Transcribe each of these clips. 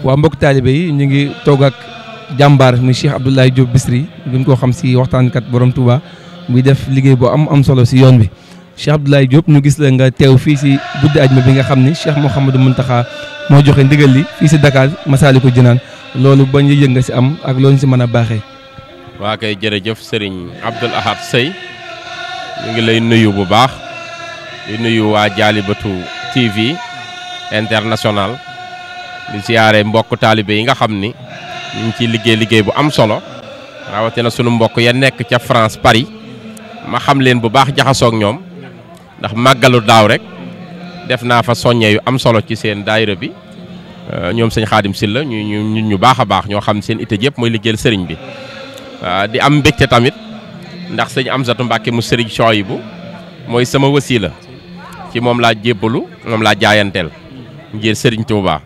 waa mbokk taalibe yi ñu ngi toog ak jàmbaar muy Cheikh Abdoulaye Diop Bichri gën koo xam si waxtaankat borom Touba muy def liggéey bu am solo si yoon bi Cheikh Abdoulaye Diop ñu gis la nga teew fii si guddi ajma bi nga xam ni Cheikh Mouhamadou Mountakha moo joxe ndigal li fii si Dakar Massalikul Jinaan loolu bañ yëg nga si am ak loolu si mën a baaxee. waa kay jërëjëf Serigne Abdoul Ahad Seye ñu ngi lay nuyu bu baax di nuyu waa Jaalibatu TV international di siyaare mbokk taalibe yi nga xam ni ñu ngi ciy liggéey bu am solo rawatina sunu mbokk ya nekk ca France Paris ma xam leen bu baax jaxasoog ñoom ndax màggalu daaw rek def naa fa soññe yu am solo ci seen daayira bi ñoom sëñ Xaadim Silla ñu baax a baax ñoo xam seen itte yëpp mooy liggéeyal sëriñ bi di am mbégte tamit ndax sëñ Amsatu Mbàkke mu sëriñ Souhaïbou mooy sama wasiila ci moom laa jébbalu moom laa jaayanteel ngir sëriñ Touba.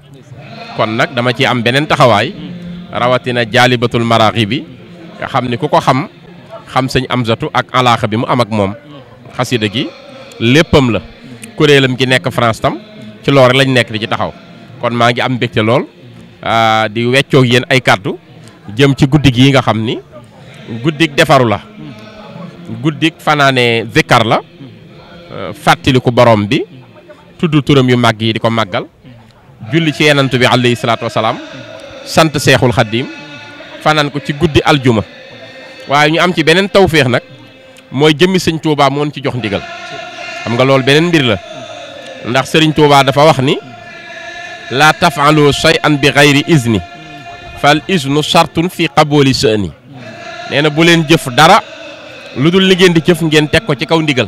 kon nag dama ci am beneen taxawaay rawatina jaalibatul maraaxi bi nga xam ni ku ko xam sëñ Amsatu ak alaaxa bi mu am ak moom xasida gi léppam la kuréelam gi nekk France tam ci loolu rek lañ nekk di ci taxaw kon maa ngi am mbégte lool di weccoog yéen ay kàddu jëm ci guddi gi nga xam ni guddik defaru la guddik fanaane zikkar la fàttaliku borom bi tudd turam yu màgg yi di ko màggal julli ci yenantu bi alayhi salaatu wasalaam sant seexul xaddiim fanaan ko ci guddi aljuma waaye ñu am ci beneen tawféex nag mooy jëmmi sëñ Touba moon ci jox ndigal xam nga loolu beneen mbir la ndax sëriñ Touba dafa wax ni laa taf'alu shay'an bi ghayri izni fal iznu shartun fi qabooli sha'ni nee na bu leen jëf dara lu dul li ngeen di jëf ngeen teg ko ci kaw ndigal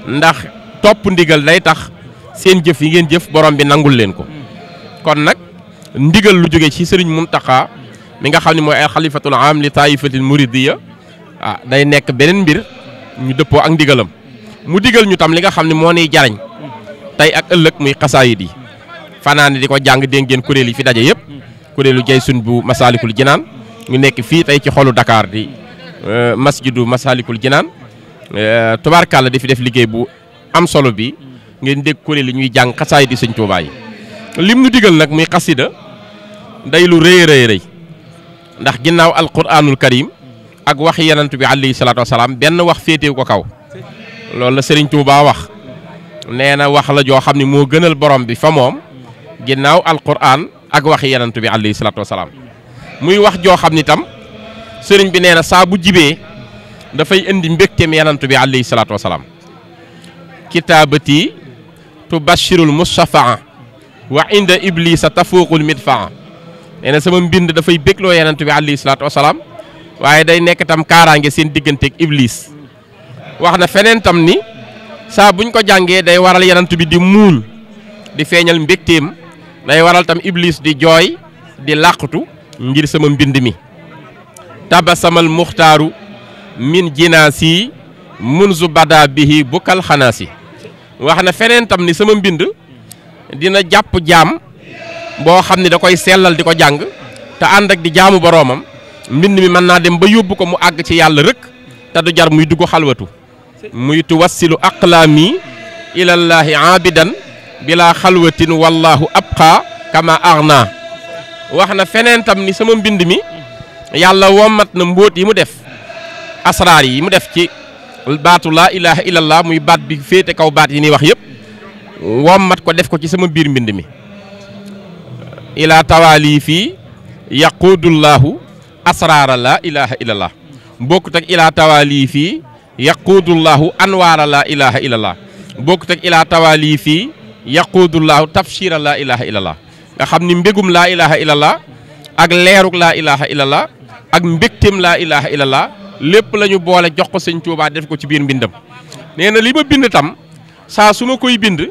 ndax topp ndigal day tax seen jëf yi ngeen jëf borom bi nangul leen ko kon nag ndigal lu jóge ci sëriñ Mountakha mi nga xam ne mooy ay xalifatul am li taifatil muridiyya day nekk beneen mbir ñu dëppoo ak ndigalam mu digal ñu tam li nga xam ne moo niy jariñ tey ak ëllëg muy xasaayid yi fanaane di ko jàng dégg ngeen kuréel yi fi daje yëpp kuréelu jay sun bu Massalikul Jinaan ñu nekk fii tey ci xolu Dakar di masjidu Massalikul Jinaan tubaarkàlla di fi def liggéey bu am solo bi ngeen dégg kuréel yi ñuy jàng xasaayid yi sëñ Tuubaa yi lim nu digal nag muy xasida day lu rëy rëy ndax ginnaaw alquranul karim ak waxi yenant bi alayhi salaatu wasalaam benn wax féetewu ko kaw loolu la Serigne Touba wax nee na wax la joo xam ne moo gënal borom bi fa moom ginnaaw alquran ak waxi yenant bi alayhi salaatu wasalaam muy wax joo xam ni tam sëriñ bi nee na saa bu jibee dafay indi mbégteem yenant bi alayhi salaatu wasalaam kitaabati tubashirul mustafaa wa inda iblisa tafuuqul midfaa nee na sama mbind dafay bégloo yenant bi alayhi salaatu wasalaam waaye day nekk tam kaaraange seen digganteeg iblis wax na feneen tam ni saa buñ ko jàngee day waral yenant bi di muuñ di feeñal mbégteem day waral tam iblis di jooy di làqatu ngir sama mbind mi tabasamal muxtaaru min jinaasi munzu bada bihi bukkal xanaasi wax na feneen tam ni sama mbind dina jàpp jaam boo xam ne da koy sellal di ko jàng te ànd ak di jaamu boroomam mbind mi mën naa dem ba yóbbu ko mu àgg ci yàlla rek te du jar muy dugg xalwatu muy tuwassilu aqlaami ilallaahi aabidan bila xalwatin wallahu abqa kama arna wax na feneen tam ni sama mbind mi yàlla womat na mbóot yi mu def asraar yi mu def ci baatu laa ilaha illallah muy baat bi féete kaw baat yi ni wax yëpp womat ko def ko ci sama biir mbind mi ila tawaali fii yaquudullahu asraara laa ilaha illallah bokkut ak ila tawaali fii yaquudullahu anwaara laa ilaha illallah bokkut ak ila tawaali fii yaquudullahu tafsira laa ilaha illallah nga xam ni mbégum laa ilaha illallah ak leeruk laa ilaha illallah ak mbégteem laa ilaha illallah lépp la ñu boole jox ko sëñ Tuubaa def ko ci biir mbindam nee na li ma bind tam saa su ma koy bind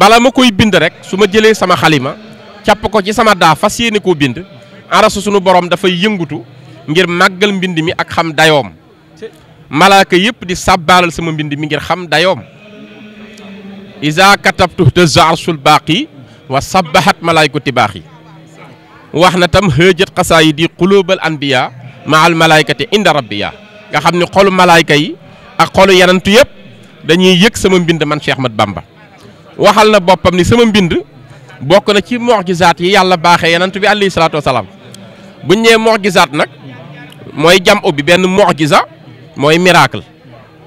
bala ma koy bind rek su ma jëlee sama xalima càpp ko ci sama daa fas yéene koo bind arasu sunu borom dafay yëngutu ngir màggal mbind mi ak xam dayoom malaaka yëpp di sàbbaalal sama mbind mi ngir xam dayoom isa katabtu tazza arsul baaqi wa sabbahat malaykati baaxi wax na tam hëjët xasaayid yi qulubal anbiya maal malaykati inda rabbiya nga xam ne xolu malaayka yi ak xolu yanantu yëpp dañuy yëg sama mbind man Cheikh Ahmad Bamba waxal na boppam ni sama mbind bokk na ci mu'jizaat yi yàlla baaxee yanantu bi alayhi salaatu wasalaam buñ ñee mu'jizaat nag mooy jam ubbi benn mu'jiza mooy miracle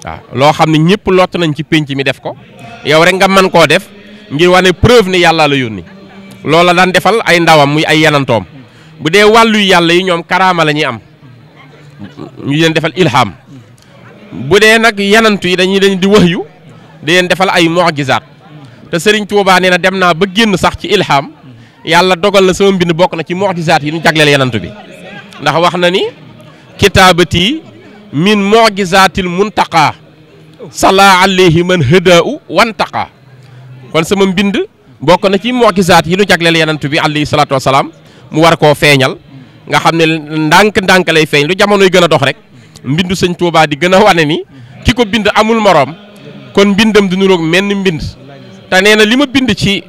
waaw loo xam ne ñëpp lott nañ ci pénc mi def ko yow rek nga mën koo def ngir wane preuve ni yàlla la yónni loola daan defal ay ndawam muy ay yanantoom bu dee wàllu yàlla yi ñoom karaama la ñuy am ñu leen defal ilham bu dee nag yanantu yi dañuy leen di wahyu di leen defal ay mu'jizaat te Serigne Touba nee na dem naa ba génn sax ci ilham yàlla dogal na sama mbind bokk na ci mu'jizaat yi ñu jagleel yanantu bi ndax wax na ni kitaabati min mu'jizaatil muntaqa sala alayhi man hadaa'u wantaqa kon sama mbind bokk na ci mu'jizaat yi ñu jagleel yanantu bi alayhi salaatu wasalaam mu war koo feeñal nga xam ne ndànk-ndànk lay feeñ lu jamonoy gën a dox rek mbindu sëñ Touba di gën a wane ni ki ko bind amul moroom kon mbindam du nuroog menn mbind te nee na li ma bind ci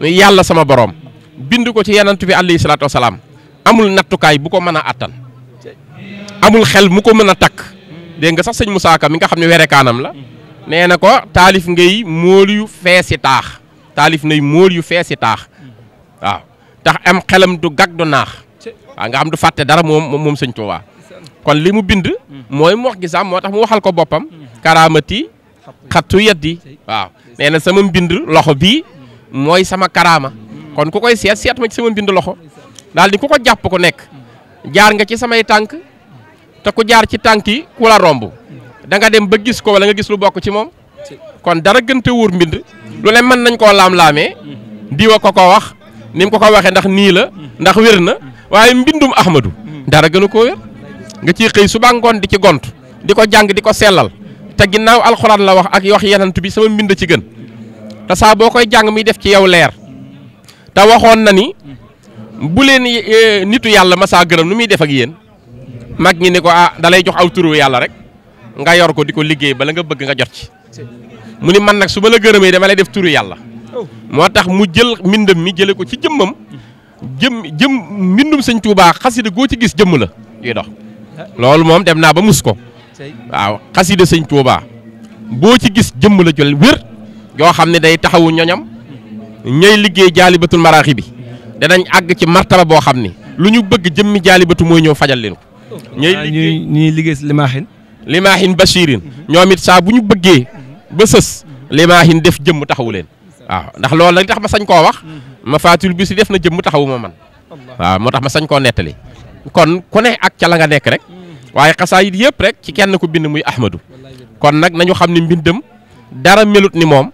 yàlla sama borom bind ko ci yanantu bi alayhi salaatu wasalaam amul nattukaay bu ko mën a attan amul xel mu ko mën a takk dégg nga sax sëñ Moussa Ka mi nga xam ne werekaanam la nee na ko taalif ngay mool yu feesi taax taalif nay mool yu feesi taax waaw tax am xelam du gag du naax waaw nga xam du fàtte dara moom sëñ Touba kon li mu bind mooy mu'jiza moo tax mu waxal ko boppam karaamati xattu yaddi waaw nee na sama mbind loxo bii mooy sama karaama kon ku koy seet ma ci sama mbind loxo daal di ku ko jàpp ku nekk jaar nga ci samay tànk te ku jaar ci tànk yi ku la romb da nga dem ba gis ko wala nga gis lu bokk ci moom kon dara gënte wóor mbind lu ne mën nañ koo laam-laamee diwa ko wax ni mu ko waxee ndax nii la ndax wér na waaye mbindum Ahmadu dara gënu koo wér nga ciy xëy suba ngoon di ci gont di ko jàng di ko sellal te ginnaaw alxuraan la wax ak wax yanantu bi sama mbind ci gën te saa boo koy jàng muy def ci yow leer te waxoon na ni bu leen nitu yàlla masaa gërëm nu muy def ak yéen mag ñi ne ko dalay jox aw turu yàlla rek nga yor ko di ko liggéey bala nga bëgg nga jot ci mu ni man nag su ma la gërëmee dama lay def turu yàlla moo tax mu jël mbindam mi jële ko ci jëmmam jëm mbindum sëñ Touba xasida goo ci gis jëmm la yuy dox loolu moom dem naa ba mus ko waaw xasida sëñ Touba boo ci gis jëmm la jël wér yoo xam ne day taxawu ñoñam ñooy liggéey jaalibatul maraaxi bi danañ àgg ci martaba boo xam ni lu ñu bëgg jëmmi jaalibatu mooy ñëw fajal leen ko ñuy liggéey si limaahin bashirin ñoom it saa bu ñu bëggee ba sës limaahin def jëmm taxawu leen waaw ndax loolu la tax ma sañ koo wax ma faatul bi si def na jëmm taxawu ma man waaw moo tax ma sañ koo nettali kon ku ne ak ca la nga nekk rek waaye xasaayid yëpp rek ci kenn ku bind muy Ahmadu kon nag nañu xam ne mbindam dara melut ni moom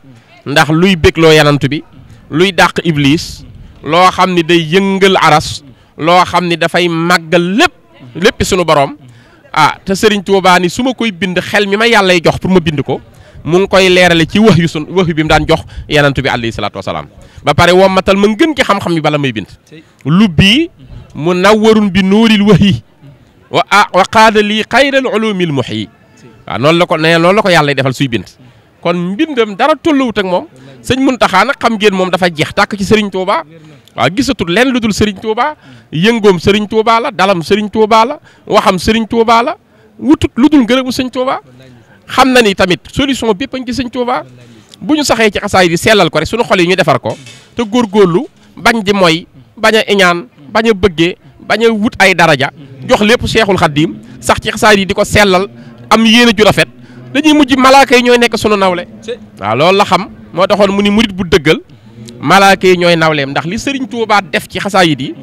ndax luy bégloo yanantu bi luy dàq iblis loo xam ni day yëngal aras loo xam ni dafay màggal lépp sunu borom te Serigne Touba ni su ma koy bind xel mi ma yàllay jox pour ma bind ko mu ngi koy leerale ci wax yu bi mu daan jox yanantu bi alayhi salaatu wasalaam ba pare wommatal ma gën ci xam-xam bi bala may bind lu bii mu nawwarun bi nuuril wahyi wa qaada lii xayral ulumil muhyi waaw noonu la ko yàlla defal suy bind kon mbindam dara tolluwut ak moom sëñ Muntaxa nag xam ngeen moom dafa jeex tàkk ci Serigne Touba waaw gisatul lenn lu dul Serigne Touba yëngoom Serigne Touba la dalam Serigne Touba la waxam Serigne Touba la wutut lu dul ngërëmu sëñ Touba xam na ni tamit solution bépp a ngi ci sëñ Touba bu ñu saxee ci xasaay di sellal ko rek suñu xol yi ñu defar ko te góorgóorlu bañ di mooy bañ a iñaan bañ a bëggee bañ a wut ay daraja jox lépp Seexul Xaddiim sax ci xasaay yi di ko sellal am yéene ju rafet dañuy mujj malaaka yi ñooy nekk sunu nawle waaw loolu la xam moo taxoon mu ni murit bu dëggal malaaka yi ñooy nawleem ndax li Serigne Touba def ci xasaayid yi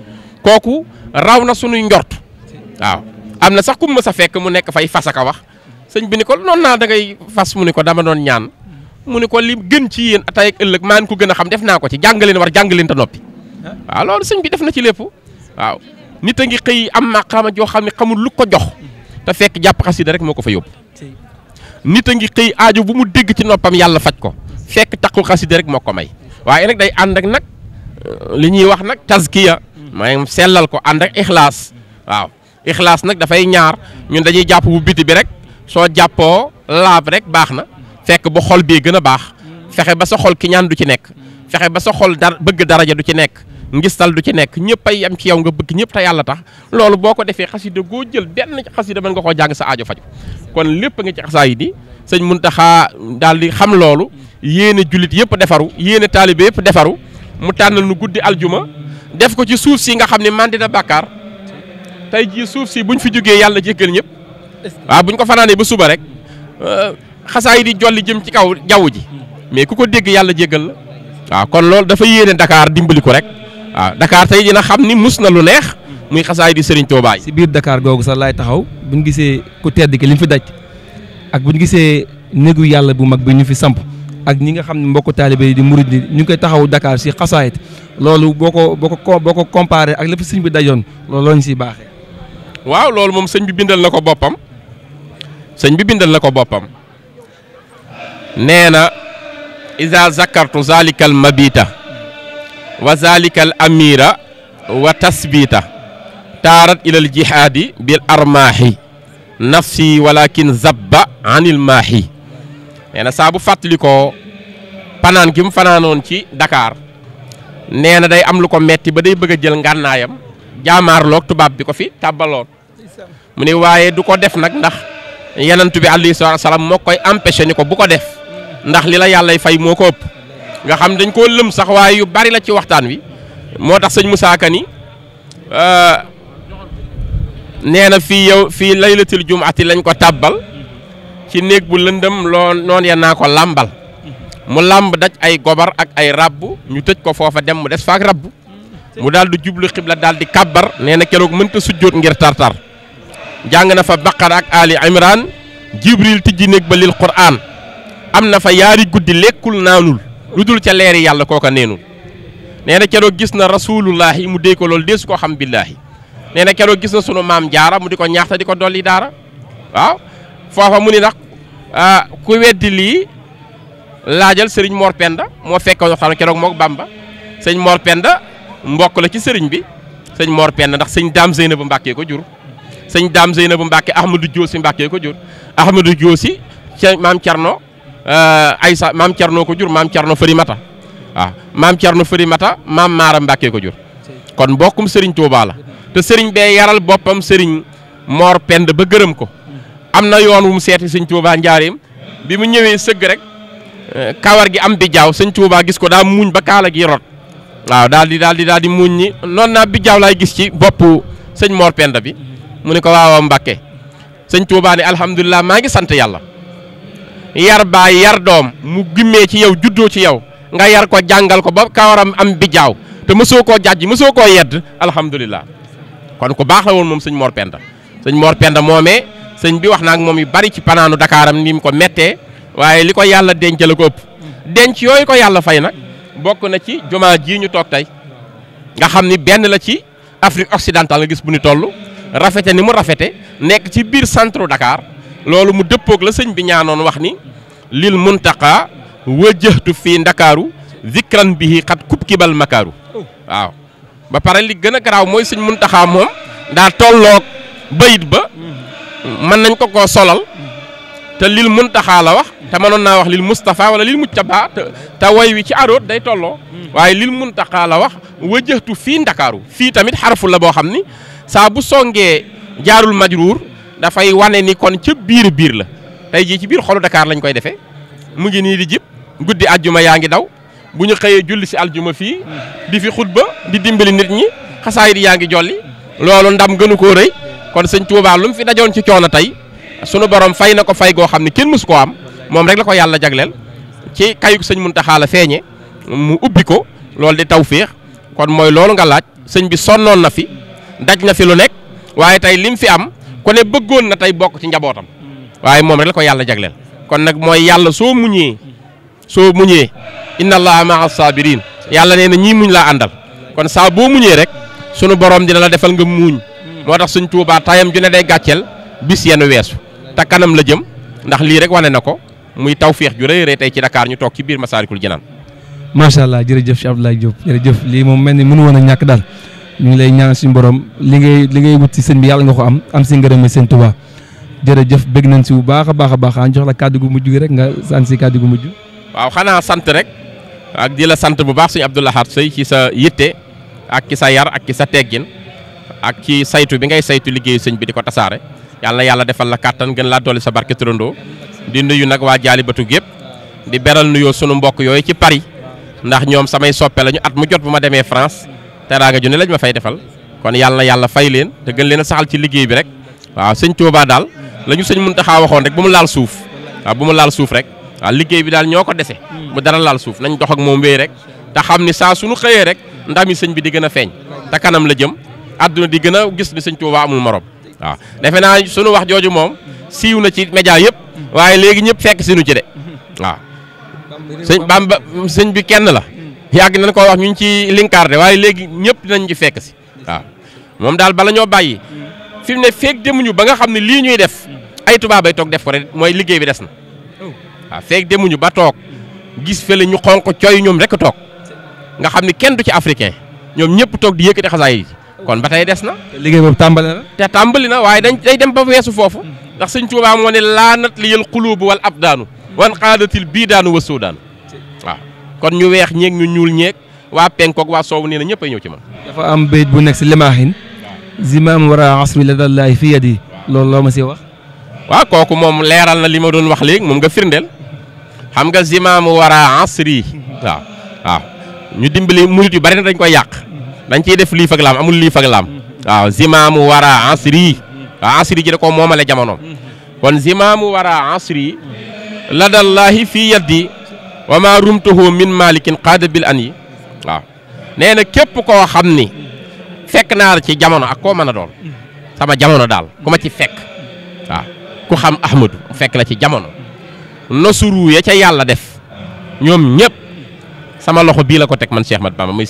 kooku raw na sunuy njort waaw am na sax ku ma sa fekk mu nekk fay fas aka wax sëñ bi ni ko noonu naa da ngay fas mu ni ko dama doon ñaan mu ni ko li gën ci yéen tey ak ëllëg maa ngi ko gën a xam def naa ko ci jàngaleen war jàngaleen te noppi waaw loolu sëñ bi def na ci lépp waaw nit a ngi xëy am maqaama joo xam ne xamul lu ko jox te fekk jàpp xasida rek moo ko fa yóbbu nit a ngi xëy aajo bu mu dégg ci noppam yàlla faj ko fekk takkul xasida rek moo ko may waaye nag day ànd ak nag li ñuy wax nag tazkiya mooy sellal ko ànd ak ixlaas waaw ixlaas nag dafay ñaar ñun dañuy jàpp bu biti bi rek soo jàppoo laab rek baax na fekk bu xol bii gën a baax fexe ba sa xol ki ñaan du ci nekk fexe ba sa xol bëgg daraja du ci nekk ngistal du ci nekk ñëpp ay am ci yow nga bëgg ñëpp te yàlla tax loolu boo ko defee xasida goo jël benn xasida mën nga koo jàng sa aajo faju kon lépp nga ci xasaayid yi sëñ Muntaxa daal di xam loolu yéene jullit yëpp defaru yéene taalibe yëpp defaru mu tànnal nu guddi aljuma def ko ci suuf si nga xam ne man dina bàkkaar tey jii suuf si buñ fi jógee yàlla jéggal ñëpp waaw buñ ko fanaanee ba suba rek xasaayid yi jolli jëm ci kaw jaww ji mais ku ko dégg yàlla jéggal la waaw kon loolu dafa yéene Dakar dimbali ko rek waaw Dakar tey dina xam ni mus na lu neex muy xasaayid di Serigne Touba. si biir Dakar googu sax laay taxaw bu ñu gisee ku tedd ki li mu fi daj ak bu ñu gisee néegu yàlla bu mag bi ñu fi samp ak ñi nga xam ne mbokku taalibe yi di murid ni ñu ngi koy taxaw Dakar si xasaayid loolu boo ko comparé ak lépp sëñ bi dajoon loolu la ñu siy baaxee. waaw loolu moom sëñ bi bindal na ko boppam nee na iza zakartu zalikal mabita wa zalikal amira wa tasbita taarat ilal jihaadi bil armaahi nafsi walakin zabba anil maahi nee na saa bu fàttali ko panaan gi mu fanaanoon ci Dakar nee na day am lu ko metti ba day bëgg a jël ngànnaayam jaamaarloog tubaab bi ko fi tàbbaloon mu ne waaye du ko def nag ndax yenantu bi alayhi salaam moo koy empêché ni ko bu ko def ndax li la yàllay fay moo ko ëpp nga xam dañ koo lëm sax waaye yu bari la ci waxtaan wi moo tax sëñ Moussa Ka ni nee na fii laylatil jumaati lañ ko tàbbal ci néeg bu lëndëm loo noonu ya naa ko làmbal mu làmb daj ay gobar ak ay rabbu ñu tëj ko foofa dem mu des faak rabbu mu daal di jublu xibla daal di kabbar nee na keroog mënta sujjóot ngir tartar jàng na fa Baqara ak Ali Imran Jibril tijji néeg ba lil Qur'an am na fa yaari guddi lekkul naanul lu dul ca leeri yàlla kooka neenul nee na keroog gis na rasulullahi mu dee ko loolu deesu ko xam billaahi nee na keroog gis na sunu maam jaara mu di ko ñaaxta di ko dolli daara waaw foofa mu ni nag ku weddi lii laajal Serigne Mor Penda moo fekkoon waxtaan keroog mook Bamba sëñ Mor Penda mbokk la ci sëriñ bi sëñ Mor Penda ndax sëñ Daam Zeynabu Mbàkke ko jur sëñ Daam Zeynabu Mbàkke Ahmadou Diosi Mbàkke ko jur Ahmadou Diosi ca maam Cerno Aysa maam Cerno ko jur maam Cerno Farimata waaw maam Cerno Farimata maam Maara Mbàkke ko jur kon mbokkum Serigne Touba la te Serigne bee yaral boppam Serigne Mor Penda ba gërëm ko am na yoon wu mu seeti sëñ Touba njaareem bi mu ñëwee sëgg rek kawar gi am bi jaaw sëñ Touba gis ko daa muuñ ba kaala gi rot waaw daal di muuñ ñi noonu naa bi jaaw laay gis ci boppu sëñ Mor Penda bi mu ne ko waaw Mbàkke sëñ Touba ne alhamdulilah maa ngi sant yàlla yar baay yar doom mu gimmee ci yow juddoo ci yow nga yar ko jàngal ko ba kawaram am bi jaaw te mësoo koo jàjj mësoo koo yedd alhamdulilah kon ku baax la woon moom sëñ Mor Penda sëñ Mor Penda moomee sëñ bi wax na ak moom yu bari ci panaanu Dakaaram ni mu ko mettee waaye li ko yàlla denc la ko ëpp denc yooyu ko yàlla fay nag bokk na ci jumaa ji ñu toog tey nga xam ni benn la ci Afrique occidentale nga gis bu ñu toll rafete ni mu rafete nekk ci biir centre Dakar loolu mu dëppoog la sëñ bi ñaanoon wax ni lil muntaqa wajjahtu fii ndakaaru zikran bihi xat kub kibal makaaru waaw ba pare li gën a garaaw mooy sëñ muntaxa moom daa tolloog bayit ba mën nañ ko koo solal te lil muntaxaa la wax te mënoon naa wax lil Moustapha wala lil Mujtaba te woy wi ci aroot day tolloo waaye lil muntaxaa la wax wajjahtu fii ndakaaru fii tamit xarfu la boo xam ni saa bu songee jaarul majruur dafay wane ni kon ca biir la tey jii ci biir xolu Dakar lañ koy defee mu ngi nii di jib guddi aljuma yaa ngi daw bu ñu xëyee julli si aljuma fii di fi xutba di dimbali nit ñi xasaayid yaa ngi jolli loolu ndam gënu koo rëy kon sëñ Tuubaa lu mu fi dajoon ci coono tey sunu borom fay na ko fay goo xam ne kenn mësu koo am moom rek la ko yàlla jagleel ci kayug sëñ Muntaxa la feeñe mu ubbi ko loolu di tawféex kon mooy loolu nga laaj sëñ bi sonnoon na fi daj na fi lu nekk waaye tey lim fi am ku ne bëggoon na tey bokk ci njabootam waaye moom rek la ko yàlla jagleel kon nag mooy yàlla soo muñee inna allaha maa sabirin yàlla nee na ñii muñ laa àndal kon saa boo muñee rek sunu borom dina la defal nga muuñ moo tax sëñ Tuubaa tayam ju ne day gàcceel bis yenn weesu te kanam la jëm ndax lii rek wane na ko muy tawféex ju rëy rëy tey ci Dakar ñu toog ci biir Masaalikul Jinaan. macha allah jërëjëf Cheikh Abdoulaye Diop jërëjëf lii moom mel ni mënu woon a ñàkk daal ñu ngi lay ñaan suñu borom li ngay wut ci sëñ bi yàlla nga ko am si ngërëm sëñ Tuubaa jërëjëf bëgg nañ si bu baax a baax jox la kàddu gu mujj gi rek nga sant si kàddu gu mujj. waaw xanaa sant rek ak di la sant bu baax suñu Abdou Lahad Seye ci sa yitte ak ci sa yar ak ci sa teggin ak ci saytu bi ngay saytu liggéeyu sëñ bi di ko tasaare yàlla na yàlla defal la kàttan gën laa dolli sa barke turandoo di nuyu nag waa Jaalibatu gépp di beral nuyoo sunu mbokk yooyu ci Paris ndax ñoom samay soppe lañu at mu jot bu ma demee France teraanga ju ne lañ ma fay defal kon yàlla na yàlla fay leen te gën leen a saxal ci liggéey bi rek waaw sëñ Touba daal la ñu sëñ Muntaxa waxoon rek bu mu laal suuf waaw bu mu laal suuf rek waaw liggéey bi daal ñoo ko dese bu dara laal suuf nañ dox ak moom wéy rek te xam ni saa suñu xëyee rek ndami sëñ bi di gën a feeñ te kanam la jëm àdduna di gën a gis ni sëñ Touba amul morom waaw defe naa sunu wax jooju moom siiw na ci média yëpp waaye léegi ñëpp fekk si nu ci de waaw sëñ Bamba sëñ bi kenn la yàgg nañ ko wax ñu ngi ci linkaarde waaye léegi ñëpp dinañ ci fekk si waaw moom daal bala ñoo bàyyi fi mu ne feeg demuñu ba nga xam ne lii ñuy def ay tubaab bay toog def ko rek mooy liggéey bi des na waaw feeg demuñu ba toog gis fële ñu xonq coy ñoom rek toog nga xam ni kenn du ci africain ñoom ñëpp toog di yëkkati xasaay yi kon ba tey des na. liggéey boobu tàmbali na. te tàmbali na waaye day dem ba weesu foofu ndax sëñ Tuubaa moo ne laanat liyal xuluubu wal abdaanu wan xaadatil bii daanu wa suudaanu waaw kon ñu weex ñeeg ñu ñuul ñeeg waa penkook waa soowu nee na ñëpp ay ñëw ci man. dafa am bayit bu nekk si limaahin zimaam wara asri la dallahi fi yadi loolu loo ma si wax. waaw kooku moom leeral na li ma doon wax léegi moom nga firndeel xam nga zimaam wara asri waaw ñu dimbali murit yu bari na dañ koy yàq dañ ciy def liif ak laam amul liif ak laam waaw zimaamu wara asri waaw asri ji da ko moomale jamonoom kon zimaamu wara asri la dallahi fi yadi wa ma rumtuhu min malikin qaada bil an yi waaw nee na képp koo xam ni fekk naa la ci jamono ak koo mën a doon sama jamono daal ku ma ci fekk waaw ku xam Ahmadu fekk la ci jamono nosuru ya ca yàlla def ñoom ñëpp sama loxo bii la ko teg man Cheikh Ahmad Bamba may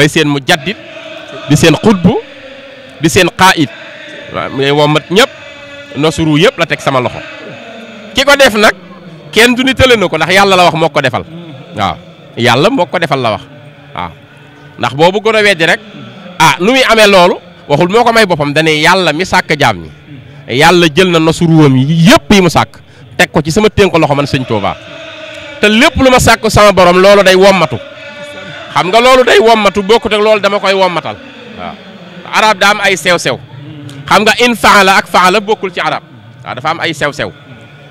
seen mu jaddit di seen xutbu di seen qaa'id waaw may womat ñëpp nosuru yëpp la teg sama loxo ki ko def nag kenn du ni tële na ko ndax yàlla la wax moo ko defal waaw yàlla moo ko defal la wax waaw ndax boo bëggoon a weddi rek nu muy amee loolu waxul moo ko may boppam dane yàlla mi sàkk jaam ñi yàlla jël na nosuruwam yëpp yi mu sàkk teg ko ci sama tënk loxo man sëñ Tuubaa te lépp lu ma sàkk sama borom loolu day wommatu xam nga loolu day wommatu bokkut ak loolu dama koy wommatal waaw arab daa am ay sew-sew xam nga in faala ak faala bokkul ci arab waaw dafa am ay sew-sew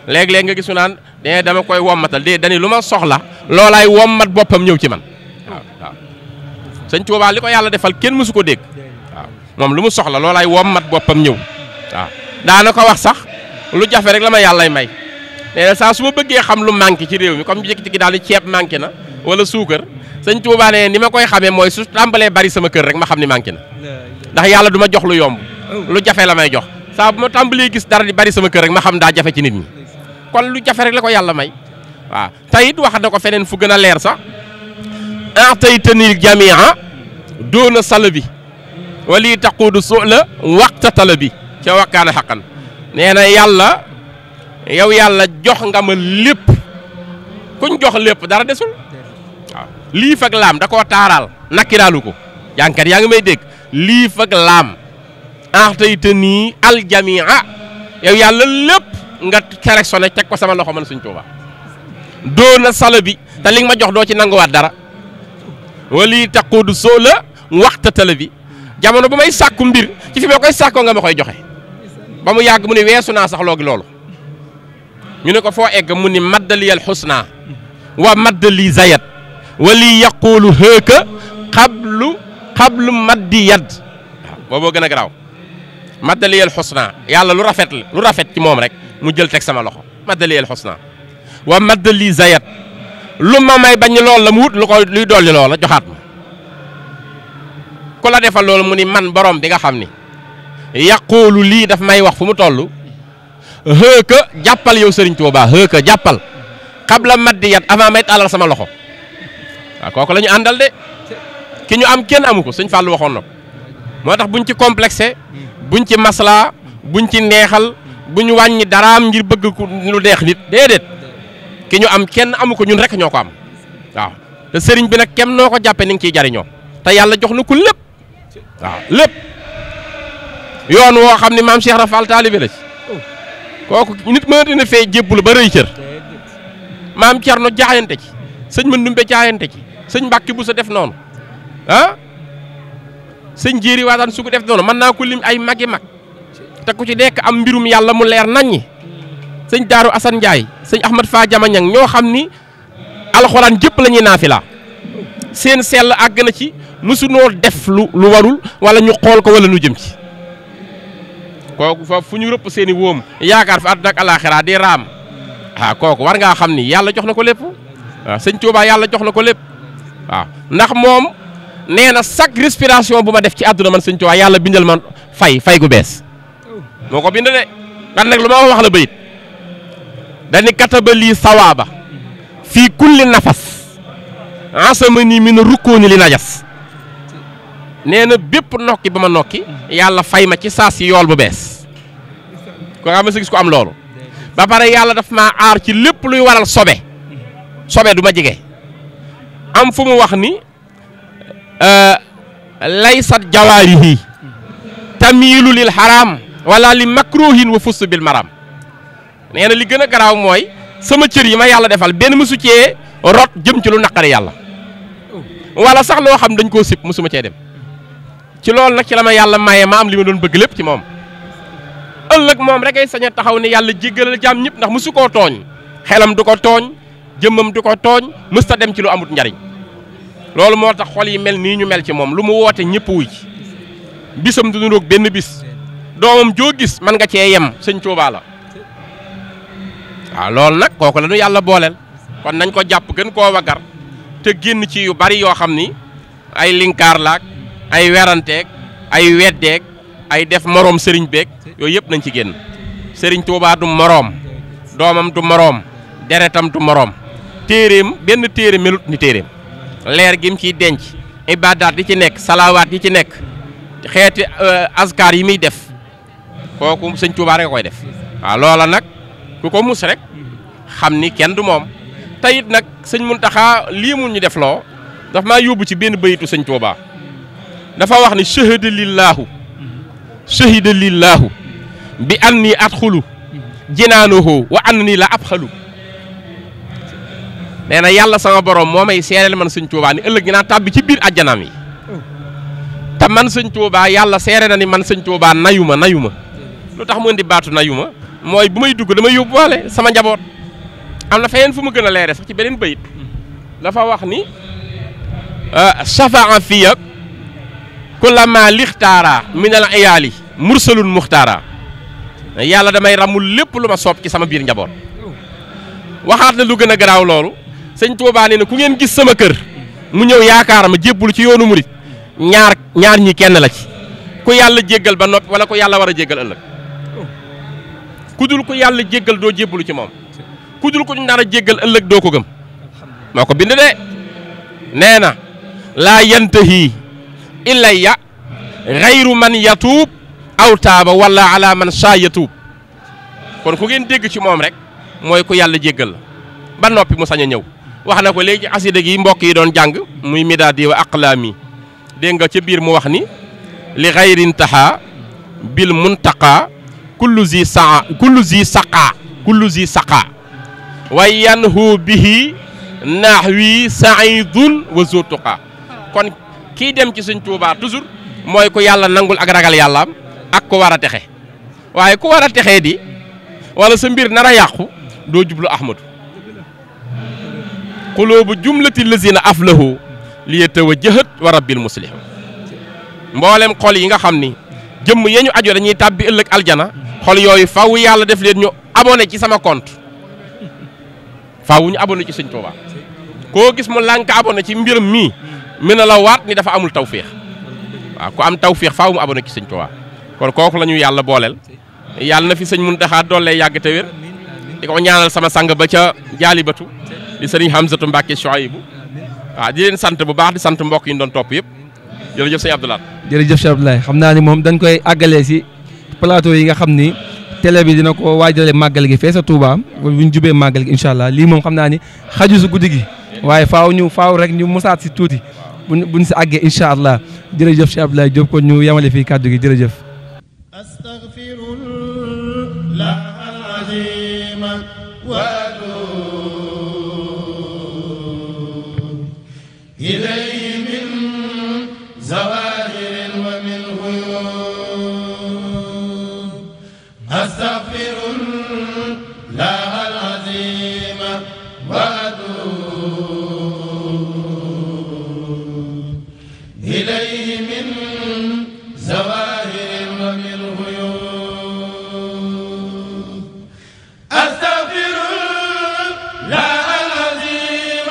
léeg-léeg nga gisu naan dama koy wommatal dani lu ma soxla loolaay wommat boppam ñëw ci man waaw sëñ Tuubaa li ko yàlla defal kenn mësu ko dégg waaw moom lu mu soxla loolaay wommat boppam ñëw waaw daana ko wax sax lu jafe rek la ma yàllay may nee na saa su ma bëggee xam lu manqué ci réew mi comme jékki-jékki daal di ceeb manqué na wala suukar sëñ Tuubaa ne ni ma koy xamee mooy su tàmbalee bari sama kër rek ma xam ni manqué na ndax yàlla du ma jox lu yomb lu jafe la may jox saa bu ma tàmbalee gis dara di bari sama kër rek ma xam daa jafe ci nit ñi kon lu jafe rek la ko yàlla may waaw tayit wax na ko feneen fu gën a leer sax ataytanil jamia doona salabi wali taquudu su'la waqta talabi ca wakkaana xaqan nee na yàlla yow yàlla jox nga ma lépp kuñ jox lépp dara desul waaw liif ak laam da koo taaraal nakkiraalu ko jànkat yaa ngi may dégg liif ak laam ataytani al jamia yow yàlla lépp nga sélectionné teg ko sama loxo man Sëñ Tuubaa doona salabi te li nga ma jox doo ci nanguwaat dara wali taquudu su'la waxta talabi jamono bu may sàkku mbir ci fi ma koy sàkkoo nga ma koy joxe ba mu yàgg mu ni weesu naa sax loogi loolu ñu ne ko foo egg mu ni maddaliyal xusna wa maddali zayat wali yaqulu hëeka xablu maddi yad waaw booboo gën a garaaw maddaliyal xusna yàlla lu rafet ci moom rek mu jël teg sama loxo maddaliyal xusna wa maddali zayat lu ma may bañ lool la mu wut lu ko luy dolli loola joxaat ma ku la defal loolu mu ni man borom bi nga xam ni yaqulu lii daf may wax fu mu toll hëeka jàppal yow Serigne Touba hëeka jàppal xabla maddiyat avant may tàllal sama loxo waaw kooku la ñu àndal de ki ñu am kenn amu ko sëñ Fallou waxoon na ko moo tax buñ ci complexé buñ ci masla buñ ci neexal buñ wàññi daraam ngir bëgg ku lu neex nit déedéet ki ñu am kenn amu ko ñun rek ñoo ko am waaw te sëriñ bi nag kem noo ko jàppee ni nga ciy jariñoo te yàlla jox na ko lépp waaw lépp yoon woo xam ne maam Cheikh Rafal taalibe la ci kooku nit mënati na fee jébbul ba rëy cër maam Thierno jaayante ci sëñ Mandumbe jaayante ci sëñ Mbàkke bu sa def noonu ah sëñ Jéeri Waadaan su ko def noonu mën naa ko lim ay magi mag te ku ci nekk am mbirum yàlla mu leer naññi sëñ Daaru Asan Njaay sëñ Ahmad Fa Jamañang ñoo xam ni alxuraan jëpp la ñuy naafila seen sell àgg na ci mësunoo def lu warul wala ñu xool ko wala ñu jëm ci kooku foofu fu ñu rëpp seen i wóom yaakaar fa àdduna ak alaaxira di raam kooku war ngaa xam ni yàlla jox na ko lépp waaw sëñ Tuubaa yàlla jox na ko lépp waaw ndax moom nee na chaque respiration bu ma def ci àdduna man sëñ Tuubaa yàlla bindal man fay gu bees moo ko bind de kan nag lu ma wax la bayit dani kataba lii sawaaba fii kulli nafas asama nii mi na rukkooni li najas nee na bépp nokki ba ma nokki yàlla fay ma ci saa si yool bu bees ko nga ma sa gis ko am loolu ba pare yàlla daf maa aar ci lépp luy waral sobe du ma jege am fu mu wax ni laysat jawaarihi tamiilu lil haram wala li makruhin wa fustu bil maram nee na li gën a garaaw mooy sama cër yi ma yàlla defal benn mësu cee rot jëm ci lu naqari yàlla wala sax loo xam dañ koo sib mësuma cee dem ci loolu nag ci la ma yàlla maye ma am li ma doon bëgg lépp ci moom ëllëg moom rek ay sañ a taxaw ne yàlla jéggalal jaam ñëpp ndax mësu koo tooñ xelam du ko tooñ jëmmam du ko tooñ mësta dem ci lu amut njariñ loolu moo tax xol yi mel nii ñu mel ci moom lu mu woote ñëpp wuy ci bisam du nuroog benn bis doomam joo gis mën nga cee yem sëñ Tuubaa la waaw loolu nag kooku la ñu yàlla booleel kon nañ ko jàpp gën koo wagar te génn ci yu bari yoo xam ni ay linkaar laak ay weranteeg ay weddeeg ay def moroom sëriñ beeg yooyu yëpp nañ ci génn sëriñ Tuubaa du moroom doomam du moroom deretam du moroom téeréem benn téere melut ni téeréem leer gi mu ciy denc ibaadaat yi ci nekk salaawaat yi ci nekk xeeti askar yi muy def kooku sëñ Tuubaa rek koy def waaw loola nag ku ko mus rek xam ni kenn du moom tayit nag sëñ Muntaxa lii mu ñu def loo daf maa yóbbu ci benn bayitu sëñ Tuubaa dafa wax ni shahida lillaahu bi anni adxulu jinaanahu wa anni la abxalu nee na yàlla sama borom moo may seereel man sëñ Tuubaa ni ëllëg dinaa tàbbi ci biir ajjanaam yi te man sëñ Tuubaa yàlla seere na ni man sëñ Tuubaa nayu ma lu tax mu indi baatu nayu ma mooy bu may dugg damay yóbbuwaale sama njaboot am na feneen fu mu gën a leere sax ci beneen bayit dafa wax ni shafaa fiya kullama lixtaara min al iyaali mursalun muxtaara yàlla damay ramul lépp lu ma soob ci sama biir njaboot waxaat na lu gën a garaaw loolu sëñ Tuubaa nee na ku ngeen gis sama kër mu ñëw yaakaar ma jébbulu ci yoonu murit ñaar ñi kenn la ci ku yàlla jéggal ba noppi wala ku yàlla war a jéggal ëllëg ku dul ku yàlla jéggal doo jébbulu ci moom ku dul ku nar a jéggal ëllëg doo ko gëm moo ko bind de nee na laa yantahi ilayya xayru man yatuub aw taaba wala ala man saa yatuub kon ku ngeen dégg ci moom rek mooy ku yàlla jéggal la ba noppi mu sañ a ñëw wax na ko léegi asida gi mbokk yi doon jàng muy midaadi wa aqlaami dégg nga ca biir mu wax ni li xayrin taxa bil muntaqa kullu zi saqa wa yanhu bihi nahwi saidun wa zutuqa kon kii dem ci sëñ Tuubaa toujours mooy ku yàlla nangul ak ragal yàllaam ak ku war a texe waaye ku war a texee di wala sa mbir nar a yàqu doo jublu ahmadu xuloobu jumlati lazina aflahu li yatawajjahat wa rabbil muslim mboolem xol yi nga xam ni jëmm yee ñu aju dañuy tàbbi ëllëg aljana xol yooyu faw yàlla def leen ñu abonné ci sama compte faw ñu abonné ci sëñ Tuubaa koo gis mu lànk abonné ci mbiram mii mën na la waat ni dafa amul tawféex waaw ku am tawféex faaw mu abonné ci sëñ Tuubaa kon kooku la ñu yàlla booleel yàlla na fi sëñ Muntaxa doole yàgg te wér di ko ñaanal sama sang ba ca jaalibatu di sëriñ Hamzatu Mbàkke Shuaybu waaw di leen sant bu baax di sant mbokk yi ñu doon topp yëpp jërëjëf sëñ Abdoulaye. jërëjëf Cheikh Abdoulaye xam naa ni moom dañ koy àggalee si plateau yi nga xam ni télé bi dina ko waajale màggal gi fee sa Touba bu ñu jubee màggal gi incha allah lii moom xam naa ni xaju su guddi gi waaye faaw rek ñu musaat si tuuti buñ si àggee incha allah jërëjëf Cheikh Abdoulaye Diop kon ñu yamale fii kàddu gi jërëjëf. أستغفر الله العظيم وأتوب إليه من زواهر ومن غيوب أستغفر الله العظيم وأتوب إليه من زواهر ومن غيوب أستغفر الله العظيم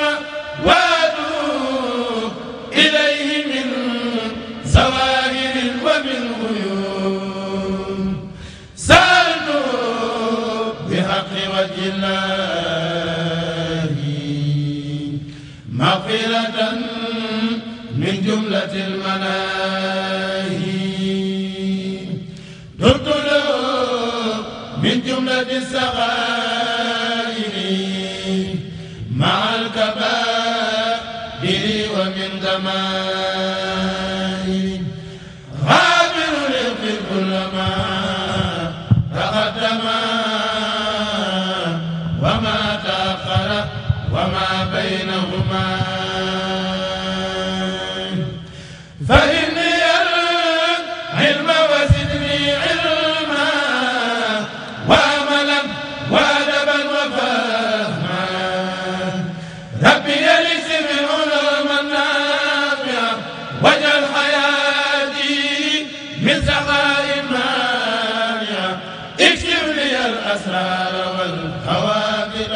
وأتوب إليه من زواهر ومن غيوب سألت بحق وجه الله مغفرة من جملة المناهي درت له من جملة الصغائر مع الكبائر ومن دمائر غافر للخير كل ما تقدم وما تأخر وما بينهما فإني العلم وزدني علما وعملا وأدبا وفهما ربي يليس بالعلوم النافعة واجعل حياتي من سخاء مانعة اكشف لي الأسرار والخوابر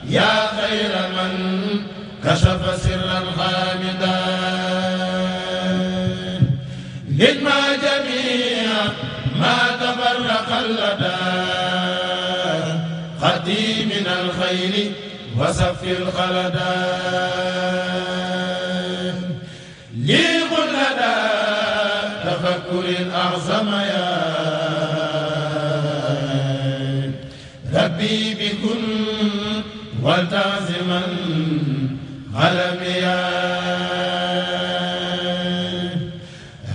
يا خير من كشف سرا خامدا اجمع جميع ما تفرق اللدى خدي من الخير وصف الخلدا لي خلدا تفكر أعظم يا ربي بكن والتعزما قلميا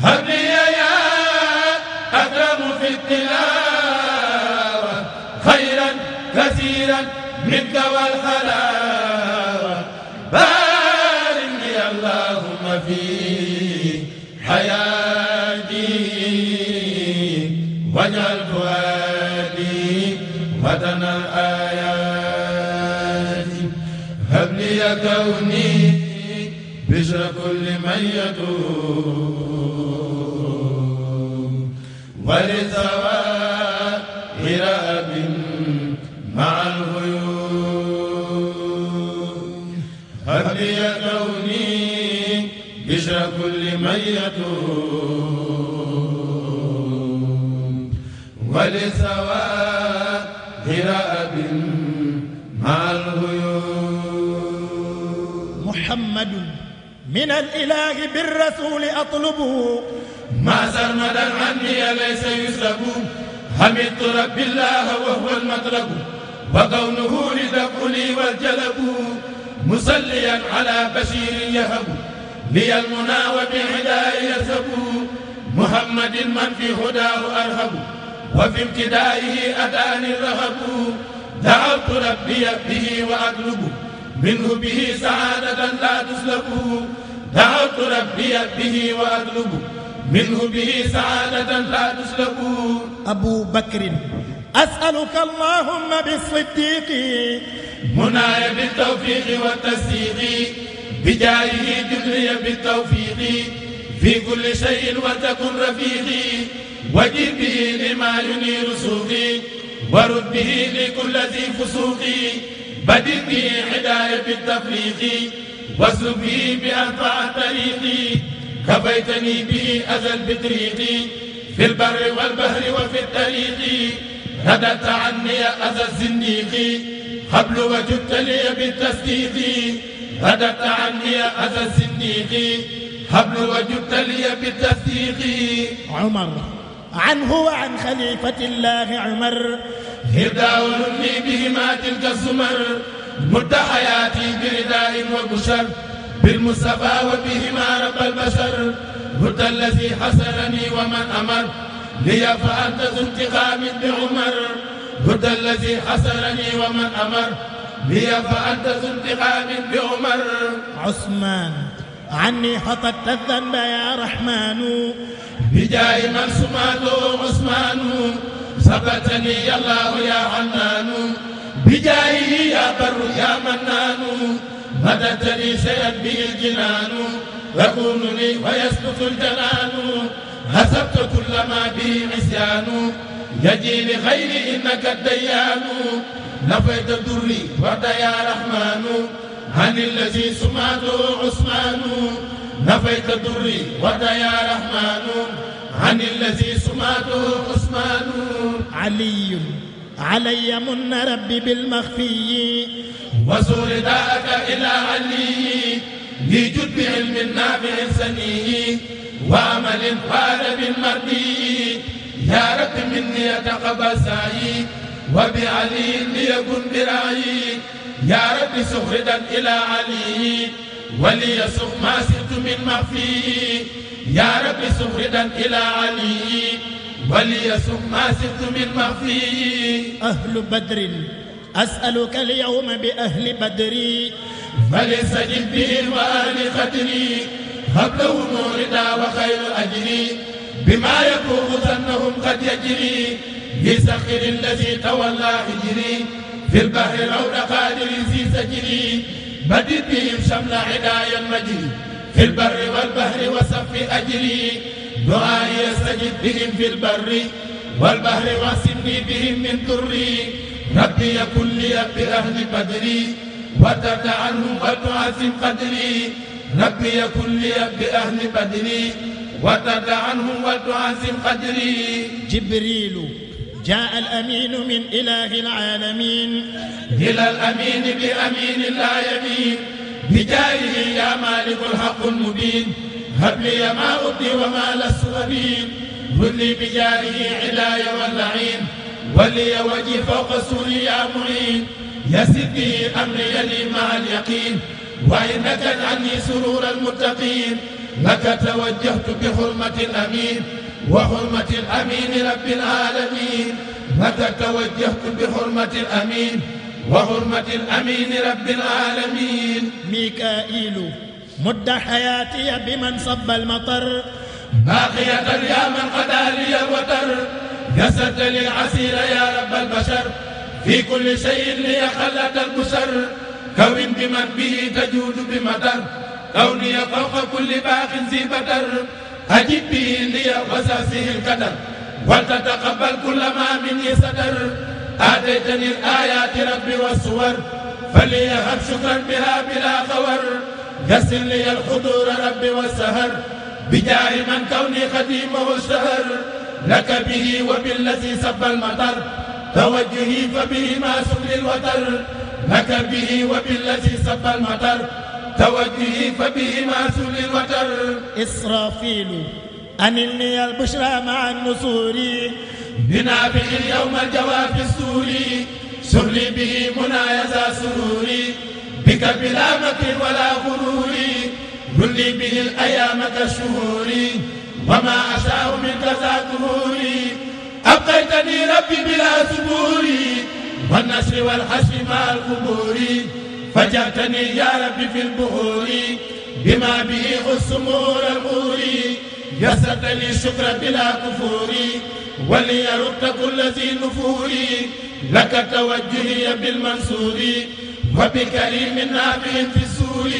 هب لي يا أكرم في التلاوة خيرا كثيرا منك والحلاوة بارك لي اللهم في حياتي واجعل فؤادي وطن الآيات هب لي كوني بشر كل من يتوب ولثوائر أب مع الغيوب هب لي كوني بشر كل من يتوب ولثوائر أب مع الغيوب محمد من الإله بالرسول أطلبه ما سرمدا عني ليس يسلب حمدت رب الله وهو المطلب وكونه لدفع لي والجلب مصليا على بشير يهب لي المنى وبهداه يسب محمد من في هداه أرهب وفي ابتدائه أتاني الرهب دعوت ربي به وأطلب منه به سعادة لا تسلب دعوت ربي به وأطلب منه به سعادة لا تسلب أبو بكر أسألك اللهم بالصديق مناي بالتوفيق والتصديق بجاهه جبري بالتوفيق في كل شيء وتكن رفيقي وجد به لما ينير سوقي ورد به لكل ذي فسوقي بدد به حداية بالتفريق واسلك به بأنفع الطريق كفيتني به أزل بطريقي في البر والبحر وفي الطريق رددت عني أذى الزنديق قبل وجدت لي بالتصديق رددت عني أذى الزنديق قبل وجدت لي بالتصديق عمر عنه وعن خليفة الله عمر هرداء لي بهما تلك الزمر مد حياتي برداء وبشر بالمصطفى وبهما رب البشر هدى الذي حسرني ومن أمر لي فأنت ذو انتقام بعمر هدى الذي حسرني ومن أمر لي فأنت ذو انتقام بعمر عثمان عني حطت الذنب يا رحمن بجاه من سماته عثمان ثبتني يا الله يا حنان بجاهه يا بر يا منان مددتني شيئا به الجنان يكون لي ويسقط الجنان حسبت كل ما به عصيان يجي لخير انك الديان نفيت دري ورد يا رحمن عن الذي سماته عثمان نفيت دري ورد يا رحمن عن الذي سماته عثمان علي من ربي بالمخفي وزور داءك إلى علي لجد بعلم نافع سني وعمل وادب مرضي يا رب مني يتقبل سعي وبعلي ليكن برعي يا رب سخردا إلى علي وليسخ ما سرت من مخفي يا رب سخردا إلى علي وليسخ ما سرت من مخفي أهل بدر أسألك اليوم بأهل بدري فليستجب بهم وآل قدري هبلهم رضا وخير أجري بما يكون ظنهم قد يجري بسخر الذي تولى هجري في البحر روض قادر في سجري بدد بهم شمل عدايا المجري في البر والبحر وصف أجري دعائي يستجب بهم في البر والبحر واسمني بهم من ضري ربي يكن لي بأهل بدري وترد عنهم وتعزم قدري ربي يكن لي بأهل بدري وترد عنهم وتعزم قدري جبريل جاء الأمين من إله العالمين إلى الأمين بأمين لا يمين بجاهه يا مالك الحق المبين هب لي ما أبدي وما لست أبين هب لي بجاهه علاي واللعين ولي وجهي فوق سوري يا معين يسر به أمري لي مع اليقين وإنك عني سرور المتقين لك توجهت بحرمة الأمين وحرمة الأمين رب العالمين لك توجهت بحرمة الأمين وحرمة الأمين رب العالمين ميكائيل مد حياتي بمن صب المطر باقية يا من قضى لي الوتر يسرت لي العسير يا رب البشر في كل شيء لي خلت البشر كون بمن به تجود بمطر كوني فوق كل باق ذي بدر أجب به لي وساسه القدر ولتتقبل كل ما مني صدر آتيتني الآيات ربي والصور فليهب شكرا بها بلا خور يسر لي الحضور ربي والسهر بجاه من كوني خديمه الشهر لك به وبالذي سب المطر توجهي فبه ما سكر الوتر لك به وبالذي سب المطر توجهي فبه ما سكر الوتر إسرافيل أنلني البشرى مع النصور بنافع اليوم الجواب السوري سرلي به منايزا سروري بك بلا مكر ولا غرور رلي به الأيام كالشهور وما أشاء من كذا ظهوري أبقيتني ربي بلا سبور والنشر والحشر مع القبور فجأتني يا ربي في البحور بما به السمور الغور يسرت لي الشكر بلا كفور وليرد كل ذي نفور لك توجهي بالمنصور وبكريم نافع في السور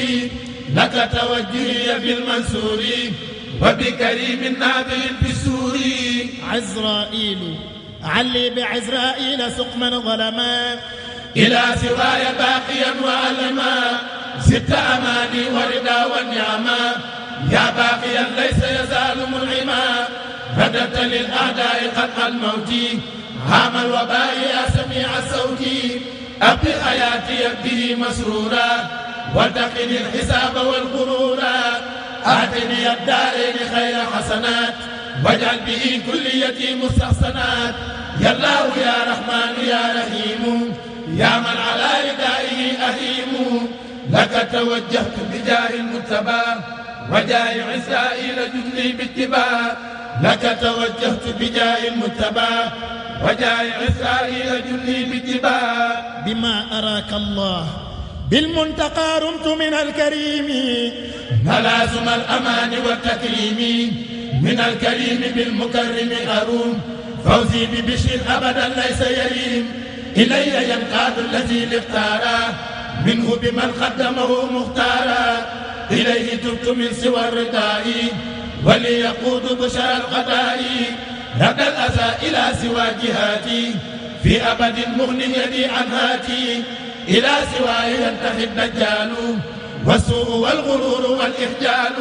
لك توجهي بالمنصور وبكريم نافع في السور عزرائيل علي بعزرائيل سقما ظلما إلى سواي باقيا وعلما ست أماني وردا والنعما يا باقيا ليس يزال منعما رددت للأعداء قطع الموت هام الوباء يا سميع الصوت أبقي حياتي به مسرورا وارتقني الحساب والغرورا آتني الدارين خير حسنات واجعل به كليتي مستحسنات يا الله يا رحمن يا رحيم يا من على ردائه أهيم لك توجهت بجاه المتبى وجاء إسرائيل جندي باتباع لك توجهت بجاه المتبع وجاء إسرائيل جندي باتباع بما أراك الله بالمنتقى رمت من الكريم ملازم الأمان والتكريم من الكريم بالمكرم أروم فوزي ببشر أبدا ليس يريم إلي ينقاد الذي اختاره منه بمن قدمه مختارا إليه تبت من سوى الرداء وليقود بشر القضاء رد الأذى إلى سوى جهاتي في أبد مغن يدي عن هاتي إلى سواي ينتهي الدجال والسوء والغرور والإخجال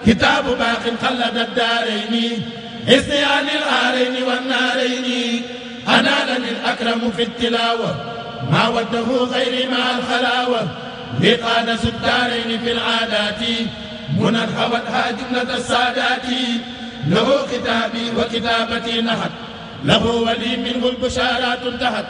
كتاب باق خلد الدارين إسيان الآرين والنارين أنالني الأكرم في التلاوة ما وده غيري مع الخلاوة لقادس الدارين في العادات منى حوتها جملة السادات له كتابي وكتابتي نهت له ولي منه البشارات انتهت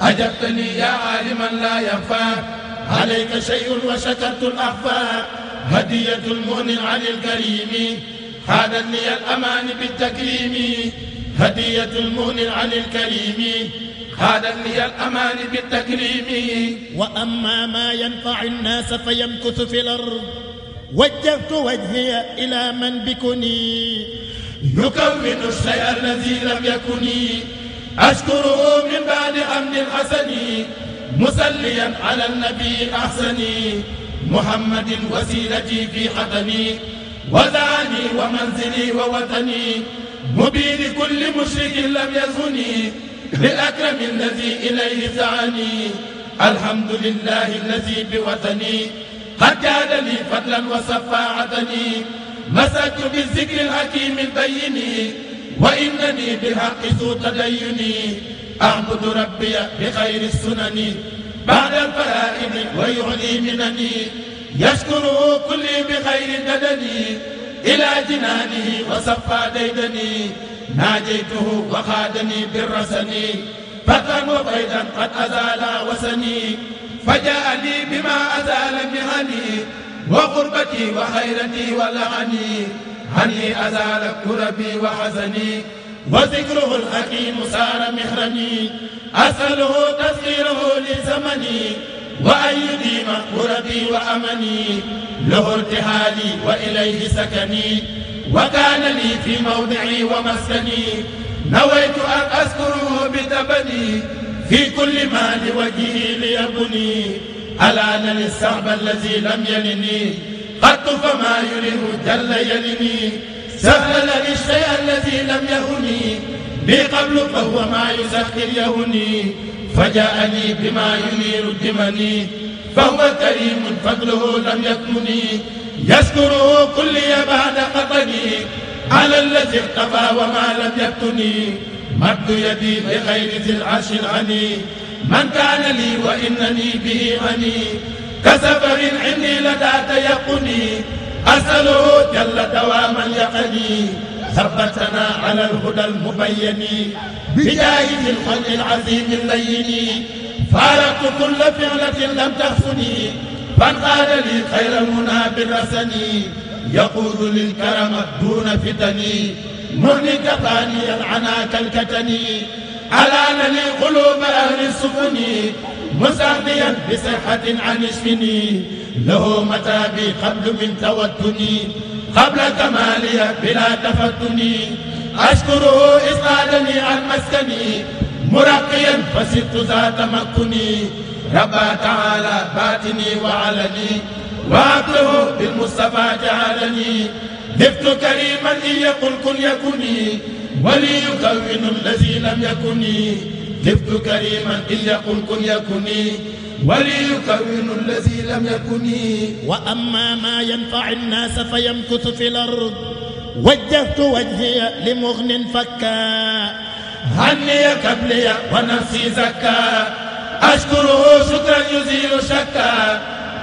أجبتني يا عالما لا يخفى عليك شيء وشكرت الأخفى هدية المؤمن عن الكريم خادت لي الأمان بالتكريم هدية المؤمن عن الكريم خادت لي الأمان بالتكريم وأما ما ينفع الناس فيمكث في الأرض وجهت وجهي إلى من بكني يكون الشيء الذي لم يكن أشكره من بعد حمد حسن مسليا على النبي الأحسن محمد وسيلتي في حضني وذاني ومنزلي ووطني مبين كل مشرك لم يزهني للأكرم الذي إليه سعني الحمد لله الذي بوطني قد جاد لي فضلا وصفاعتني مسكت بالذكر الحكيم البين وإنني بالحق ذو تديني أعبد ربي بخير السنن بعد الفرائض ويعلي منني يشكره كلي بخير ددني إلى جنانه وصفى ديدني ناجيته وخادني بالرسن فترا وبيدا قد أزال وسني فجاء لي بما أزال مهني وغربتي وخيرتي ولعني عني أزال كربي وحزني وذكره الحكيم صار مهرني أسأله تسخيره لزمني وأن يديم كربي وأمني له ارتحالي وإليه سكني وكان لي في موضعي ومسكني نويت أن أذكره بتبني في كل ما لوجهه ليبني ألان للصعب الذي لم يلني قط فما يره جل يلني سهل لي الشيء الذي لم يهني بي قبل فهو ما يسخر يهني فجاءني بما ينير الدمني فهو كريم فضله لم يكمني يذكره كلي بعد قطني على الذي اختفى وما لم يفتني مد يدي بغير ذي العرش الغني من كان لي وإنني به غني كسفر عندي لدى تيقني أسأله جل دواما يقني ثبتنا على الهدى المبين بجاه الخلق العظيم اللين فارقت كل فعلة لم تحسني فانقاد لي خير المنى بالرسن يقود للكرم دون فتني مهلك ثاني العنا كالكتني ألان لي قلوب أهل السفن مستغنيا بصحة عن اسمني له متابي قبل من توتني قبل كمالي بلا تفتني أشكره إذ قادني عن مسكني مرقيا فسرت ذا تمكني ربا تعالى باتني وعلني وعبده بالمصطفى جعلني لفت كريما إن يقل كن يكني ولي يكون الذي لم يكني لفت كريما إن يقل كن يكني ولي يكون الذي لم يكني وأما ما ينفع الناس فيمكث في الأرض وجهت وجهي لمغن فكا هني كبلي ونفسي زكا أشكره شكرا يزيل شكا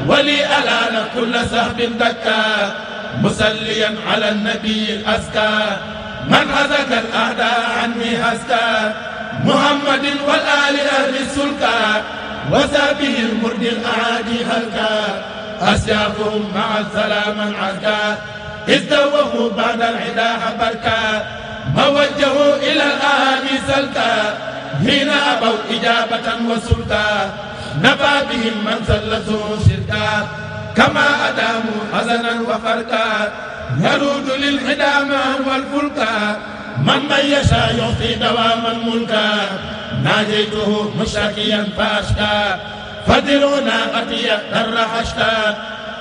ولي ألان كل سهب دكا مسليا على النبي الأزكى من هزك الأعداء عني هزكا محمد والآل أهل السلكى وسابه المرد الأعادي هلكا أسيافهم مع السلام العسكر ازدوهم بعد العداء بركا موجهوا إلى الآن سلكا حين أبوا إجابة وسلكا نفى بهم من سلسوا شركا كما أداموا حزنا وفركا يرود للحدامة والفلكا من يشاء يعطي دواما ملكا ناجيته مشتكيا فاشكا فدرنا أتي در حشكا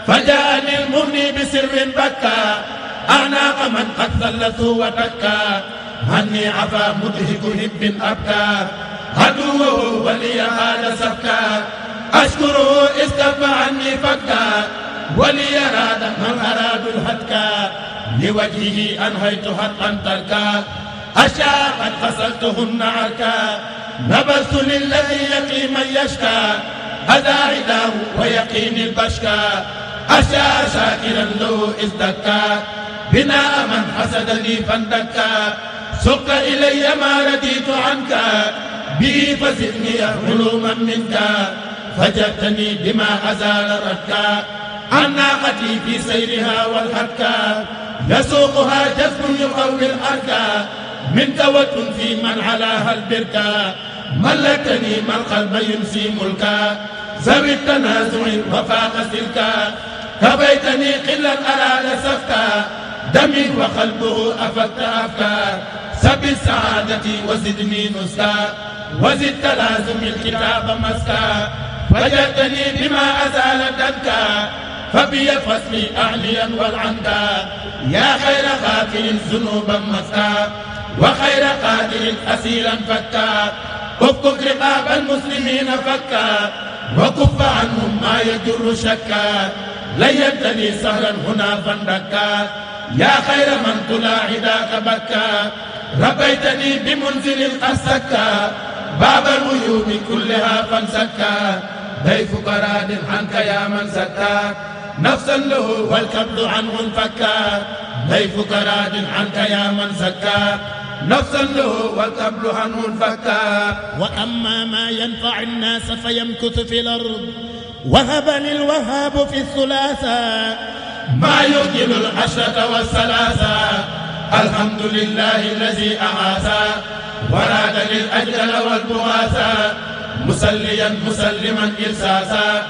فجاءني المغني بسر بكا أعناق من قد ثلثوا وتكا هني عفا مدهك هب أبكى عدوه ولي هذا سبكا أشكره استف عني فكا ولي راد من أرادوا الهتكا لوجهه أنهيت حقا تركا أشاء قد فصلتهن عركا نبذت للذي يقي من يشكى هذا عداه ويقيني البشكا أشاء شاكرا له ازدكا بناء من حسدني فاندكا سق إلي ما رديت عنك به فزدني علوما منك فجبتني بما أزال ردكا عن ناقتي في سيرها والحركا يسوقها جذب يقوي الحركا من توت في من علاها البركا ملكتني ما القلب ينسي ملكا ذوي التنازع وفاق سلكا كبيتني قلا أراد سفكا دمي وقلبه أفكت أفكا سب السعادة وزدني نسكا وزد تلازم الكتاب مسكا فجدتني بما أزال دنكا فبي فصلي أعليا والعنكا يا خير غافل ذنوبا مسكا وخير قادر أسيرا فكا افكك رقاب المسلمين فكا وكف عنهم ما يجر شكا ليتني سهرا هنا فندكا يا خير من طلع عداك بكا ربيتني بمنزل القسكا باب الغيوب كلها فانسكا ضيفك راد عنك يا من سكا نفسا له والكبد عنه انفكا ضيفك راد عنك يا من سكا نفسا له والكبد عنه انفكا وأما ما ينفع الناس فيمكث في الأرض وهبني الوهاب في الثلاثة ما يؤجل العشرة والثلاثة الحمد لله الذي أعاسى وراد للأجل والبغاثة مسليا مسلما إرساسا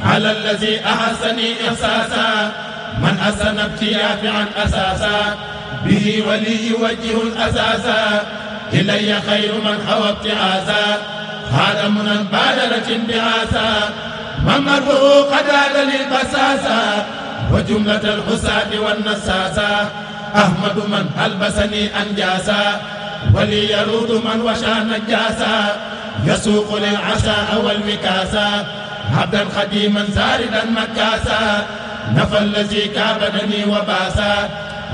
على الذي أحسني إحساسا من أسن ابتيافعا أساسا به ولي يوجه الأساسا إلي خير من حوى ابتعاسا هذا من البادرة بعاسا من مره قد عاد للبساسا وجملة الحساد والنساسا أحمد من ألبسني أنجاسا ولي يرود من وشى نجاسا يسوق للعشاء والمكاسا عبدا خديما زاردا مكاسا نفى الذي كابدني وباسا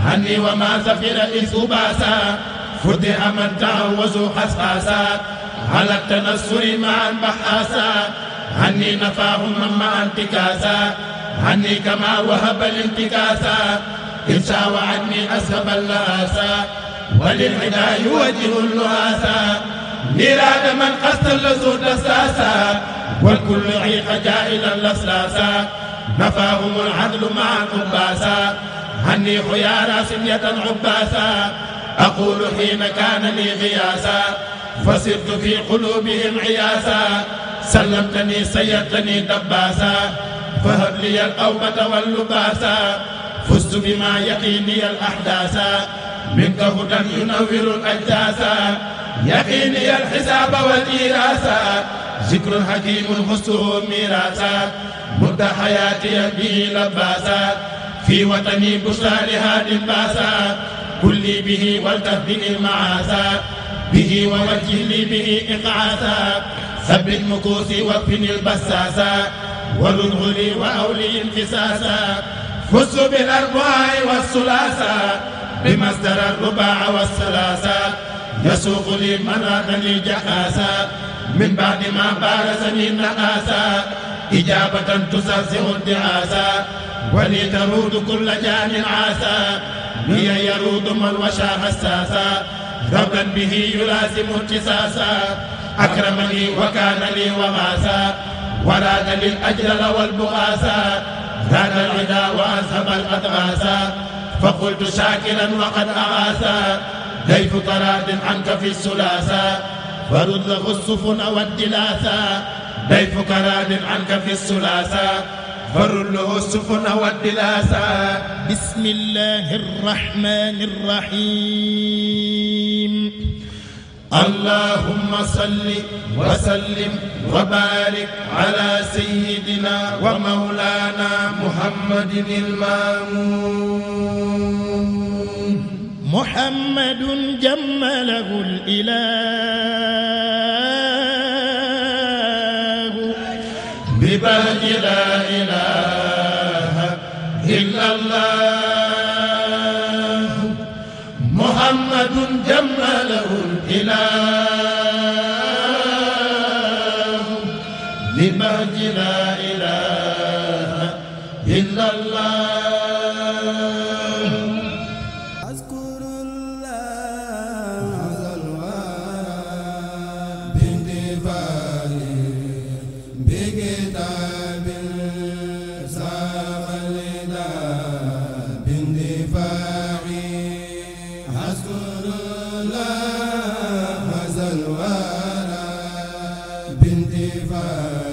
عني وما زفر إذ باسا فدع من تعوزوا حساسا على التنصر معا بحاسا عني نفاهم مما انتكاسا عني كما وهب الانتكاسا إن شاء عني أسهب اللاسا وللعدا يوجه اللهاسا نيراد من قصد اللزود دساسا والكل عيق جائلا لسلاسا نفاهم العدل معا عباسا عني خيارا سمية عباسا أقول حين كان لي غياسا فصرت في قلوبهم عياسا سلمتني سيرتني دباسا فهب لي الأوبة واللباسا فزت بما يقيني الأحداثا منك هدى ينور الأجداسا يقيني الحساب والإيراسا ذكر حكيم خصه ميراسا مد حياتي به لباسا في وطني بشرى لهاد باسا كلي به ولتهدني المعاسا به ووجه لي به إقعاسا ثبت مكوسي واكفني البساسا ولنه لي وأولي انفساسا فزت بالأرباع والثلاثا بمصدر الرباع والثلاثا يسوق لي من رادني جحاسا من بعد ما بارزني النقاسا إجابة تزرزع الدعاسا ولي ترود كل جان عاسا هي يرود من وشى حساسا ربا به يلازم اتساسا أكرمني وكان لي وغاسا وراد للأجل والبغاسا راد العدا وأذهب الأدغاسا فقلت شاكرا وقد أغاثا ضيف طراد عنك في الثلاثا فرد له السفن والدلاثا ضيفك راد عنك في الثلاثا فرد له السفن والدلاثا. بسم الله الرحمن الرحيم. اللهم صل وسلم وبارك على سيدنا ومولانا محمد المامون. محمد جمله الإله ببهج لا إله إلا الله. محمد جمله الإله ببهج لا إله إلا الله. بانتفاع